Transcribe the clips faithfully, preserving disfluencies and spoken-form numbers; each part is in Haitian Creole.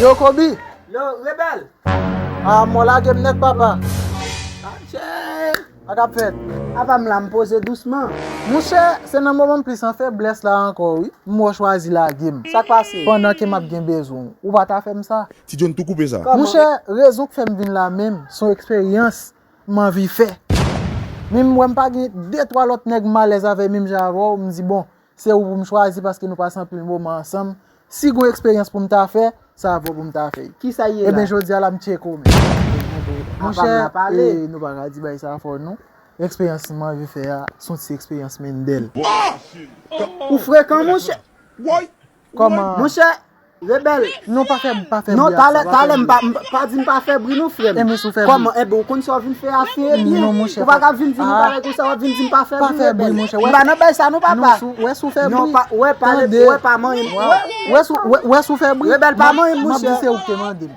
Yo, Kobe! Yo, Rebèl! Ah, mò lage m nèt, papa. Sa k ap fèt? Apa m la, m poze dousman. Monchè, se nan moman m plis an feblès la ankò, wi. M wè w chwazi lage m. Sa k pase? Pandan ke m ap gen bezwen w. Ou pa ta fè m sa. Ti John tou koupe sa. Monchè, rezon k fè m vin la menm, se yon eksperyans m anvi fè. Men m wè m pa gen de twa lòt nèg m alèz avè menm jan avè w, m di, bon, se ou pou m chwazi paske nou pase anpil moman ansanm. Si gon eksperyans pou m ta fè, se avè w pou m ta fè. Kisa ye la? Ebyen, jodi a la, m tcheke w menm. Monchè, eh, nou pa ka di bagay sa fò, non. Eksperyans m anvi fè a, se yon ti eksperyans Mendel. Ou frekan, monchè. Kòman? Monchè, Rebèl. Non, pa fè, pa fè bri ak sa, pa fè bri. Non, talè, talè, m pa, m pa di m pa fè bri, non, frè m. Ebyen, si w fè bri. Kòman? Ebyen, ou konn sa w vin fè a, se ebyen. Non, monchè, ou pa ka vin di nou bagay konsa, w ap vin di m pa fè bri, Rebèl. Pa fè bri, monchè. M pa nan bagay sa, non, papa. Non, wè si w fè bri. Non, pa, wè, pale, wè, pa manyen m. Wè, wè si w, wè, wè si w fè bri. Rebèl, pa manyen m, monchè. M ap di se ou ki te mande m.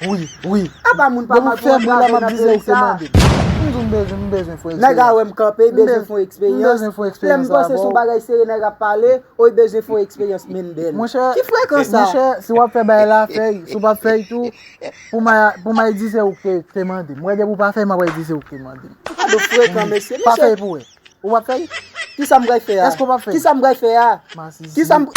Wi, wi. Apa moun pa mande w antrave nan peyi sa? M di w m bezwen, m bezwen fè eksperyans. Nèg a wè m kanpe, li bezwen fè eksperyans. M bezwen fè eksperyans. Lè m panse se yon bagay serye nèg ap pale, o, li bezwen fè eksperyans Mendel. Monchè, ki frekan sa? Monchè, si w ap fè bagay la, fè l. Si w p ap fè l tou, pou m a, pou m a di se ou ki te, te mande m. Mwen, depi w pa fè l, m ap di se ou ki te mande m. Gade w frekan, mesye. Pa fè l pou wè. Ou p ap fè l? Kisa m pral fè a? Èske w p ap fè l? Kisa m pral fè a? Masisi. Kisa m...